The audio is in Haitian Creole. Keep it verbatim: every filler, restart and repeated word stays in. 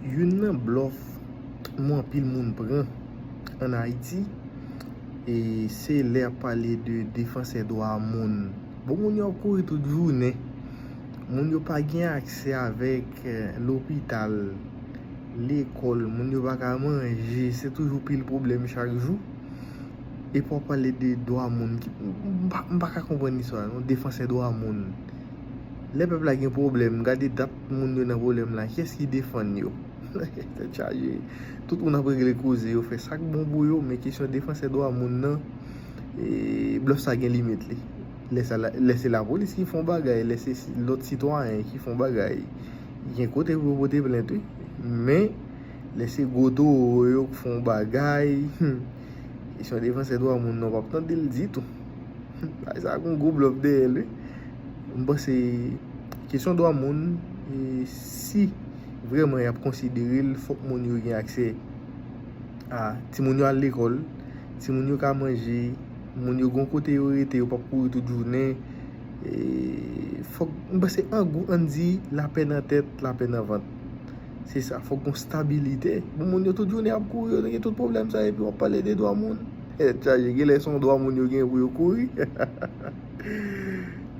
Youn nan blòf mwen anpil moun pran ann Ayiti, e se lè y ap pale de defansè dwa moun. Bon, moun yo ap kouri tout jounen. Moun yo pa gen aksè avèk eh, lopital, lekòl. Moun yo pa ka manje. Se toujou pil pwoblèm chak jou. Epi w ap pale de dwa moun. Ki, m, m pa, m pa ka konprann istwa non. Defansè dwa moun. Lè pèp la gen pwoblèm, gade dat moun yo nan pwoblèm la. Kiyès ki defann yo? Tèt chaje. Tout moun ap regle koze yo, fè sa k bon pou yo, men kesyon defansè dwa moun nan, e, blòf sa gen limit li. Lè sa la, lè se lapolis ki fè yon bagay, lè se si- lòt sitwayen ki fè yon bagay, gen kote pou yo pote plent, wi. Men, lè se gwo towo yo k fè yon bagay, hmm, kesyon defansè dwa moun nan, w p ap tande l ditou. Bagay sa gon gwo blòf dèyè l, wi. M panse kesyon dwa moun, e, si vrèman y ap konsidere l, fòk moun yo gen aksè a timoun yo al lekòl, timoun yo ka manje, moun yo gon kote yo rete, yo p ap kouri tout jounen. E, fòk, m panse an gwo, ann di lapè nan tèt, lapè nan vant. Se sa, fòk gon stabilite. Bon, moun yo tout jounen ap kouri, yo gen tout pwoblèm sa, epi w ap pale de dwa moun. Tèt chaje, genlè se yon dwa moun yo gen pou yo kouri.